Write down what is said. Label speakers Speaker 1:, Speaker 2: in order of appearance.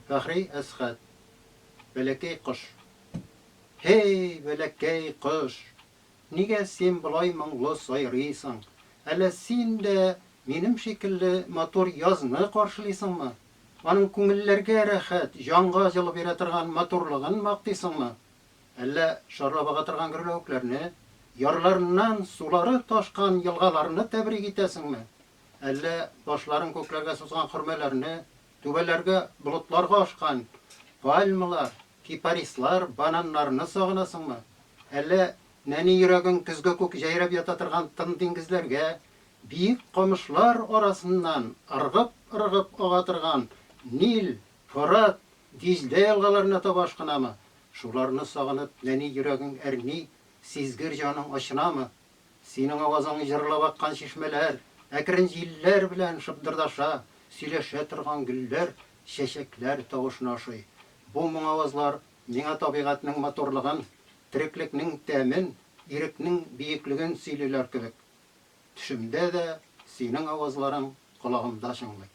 Speaker 1: Фәхри Әсхәт. Бәләкәй кош. Һей, бәләкәй кош! Нигә син болай моңлы сайрыйсың? Әллә син дә минем шикелле матур язны каршылыйсыңмы? Аның күңелләргә рәхәт, җанга җылы бирә торган матурлыгын мактыйсыңмы? Әллә шарлап ага торган гөрләвекләрне, ярларыннан сулары ташкан елгаларны тәбрик итәсеңме? Әллә башларын күкләргә сузган хөрмәләрне, түбәләргә, болытларга ашкан пальмалар, кипарислар, бананнарны сагынасыңмы? Әллә нәни йөрәгең көзге күк җәйрәп ята торган тын диңгезләргә, биек камышлар арасыннан ыргып-ыргып ага торган Нил, Форат, Диҗлә елгаларына таба ашкынамы? Шуларны сагынып, нәни йөрәгең әрни, сизгер җаның ачынамы? Синең авазың җырлап аккан чишмәләр, әкрен җилләр белән шыбдырдаша, сөйләшә торган гөлләр, чәчәкләр тавышына ошый. Бу моң-авазлар миңа табигатьнең матурлыгын, тереклекнең тәмен, ирекнең биеклеген сөйлиләр кебек. Төшемдә дә синең авазларың колагымда чыңлый.